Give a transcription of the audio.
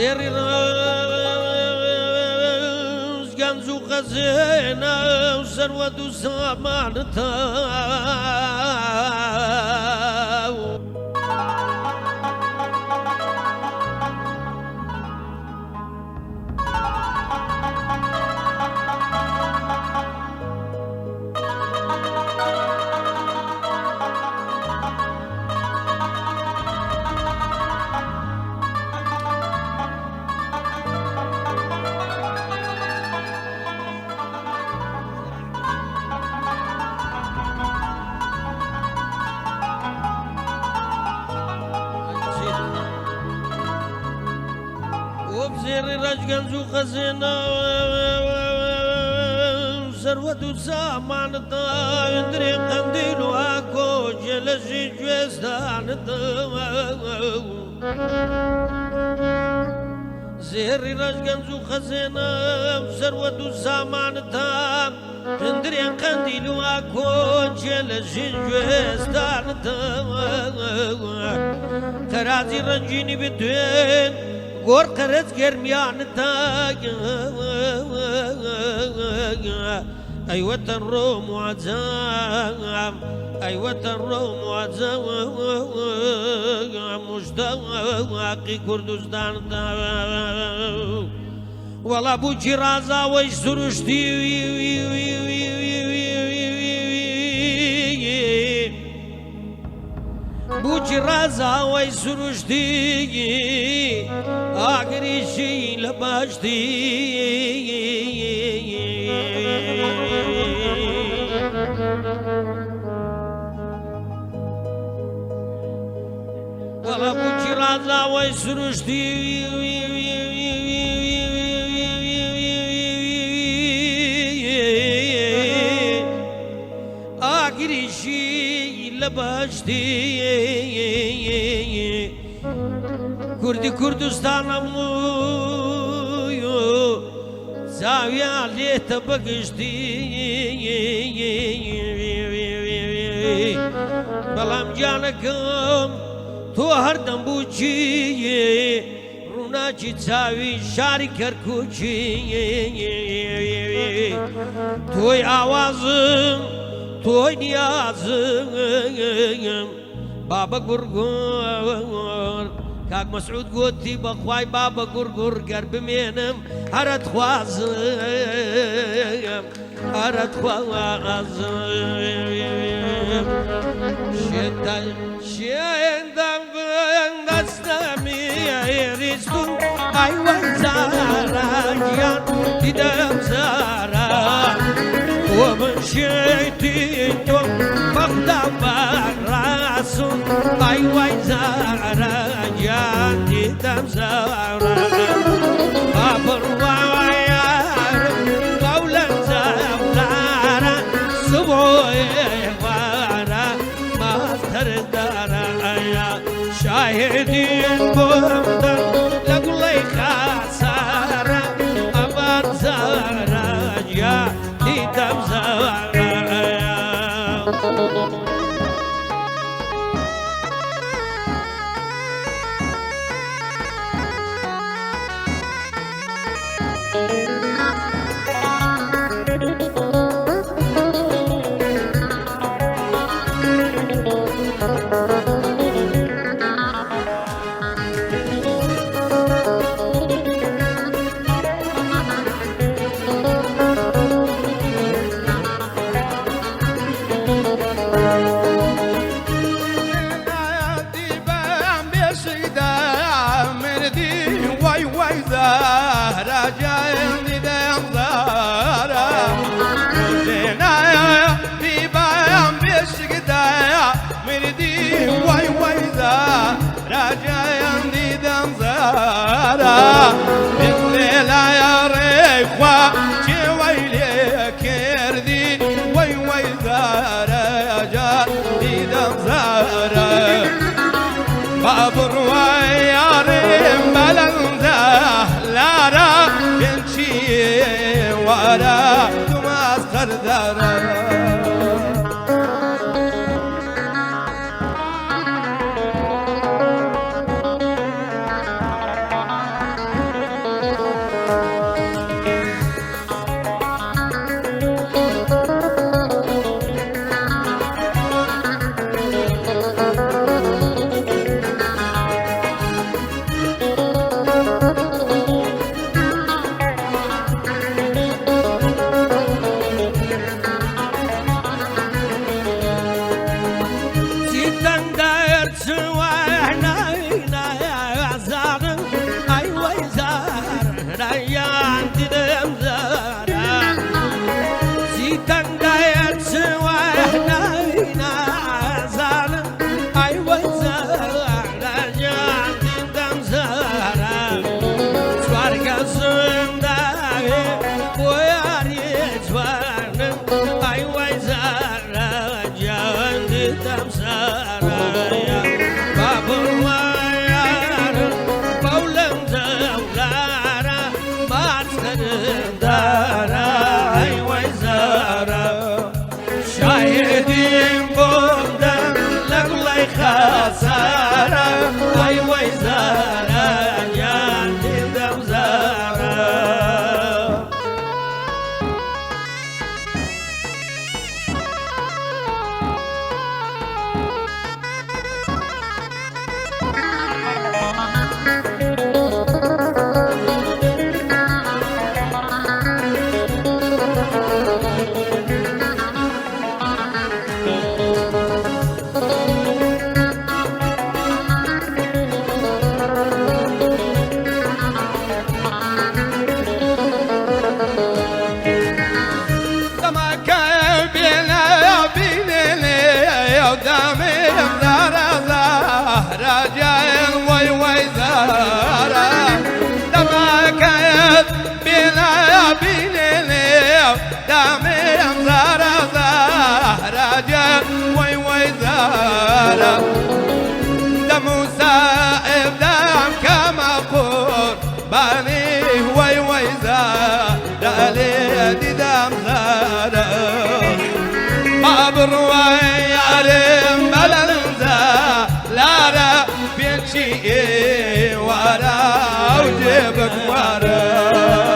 زێڕی ڕەز گەنج و خەزێنە و سەروەت و سامانتە. زێڕی ڕەش گەنج و خەزێنە سەروەت و سامانتا درێ قەندیل و ئاکۆ جێلەژی گوێستانتا. زێڕی ڕەش گەنج و خەزێنە سەروەت و سامانتا هندرێن قەندیل و ئاکۆ جێلەژی گوێستانتا. تەرازی ڕەنگینی بتوێن گۆڕ قەرەج گەرمیانتا. ئەیوەتە ڕۆم و عەجەم، ئەیوەتە ڕۆم و عەجەم، مشتاقی کوردستانتا. وەڵا بووکی ڕازاوەی سروشتی، بووکی ڕازاوەی سروشتی، ئاگریشی لە باشتی. وەڵا بووکی ڕازاوەی سروشتی، ئاگریشی لە باشتی. کوردی کوردستانم چاویان لێتە بەگشتی، بەڵام گیانەکەم تۆ هەردەم بووچی ڕووناکی چاوی شاری کەرکووکی. تۆی ئاوازم، تۆی نیازم، بابە گوڕگوڕ. کاک مەسعود گوتی بەخوای بابە گوڕگوڕ گەر بمێنم هەرەت خوازم، هەرەت خوازم. شێندەم دەستەمی ریست و ئای وای زارا گیان دیدەم زارا، ومن شێتی تۆ بەخدا بەڕاسم، ئای وای زارا گیان دیدەم زارا. بڕوایارم قەولەن زەمدارە سبۆێوارە ماستەردارە، ئەیا شاهدین بۆمدەن لە گوڵەی خاسارە، ئەمان زارا گیان دیدەم زارا. وای وای زەهرا گیان دیدەم زارا، دیبام بێشکدا مردی، وای وای زەهرا گیان دیدەم زارا. لێلایە ڕێخوا چێوەی لێ کردی، وای وای زارا گیان دیدەم زارا. بابڕوایارم بەلەندە لارا پێنچی وارە دوماز قەردارە. قوربانی وەی وەی زارە لێ دیدەم زارە با بڕوای یارم بەلەنزە لارە پێنچی ئێوارە و جێ بگوارە.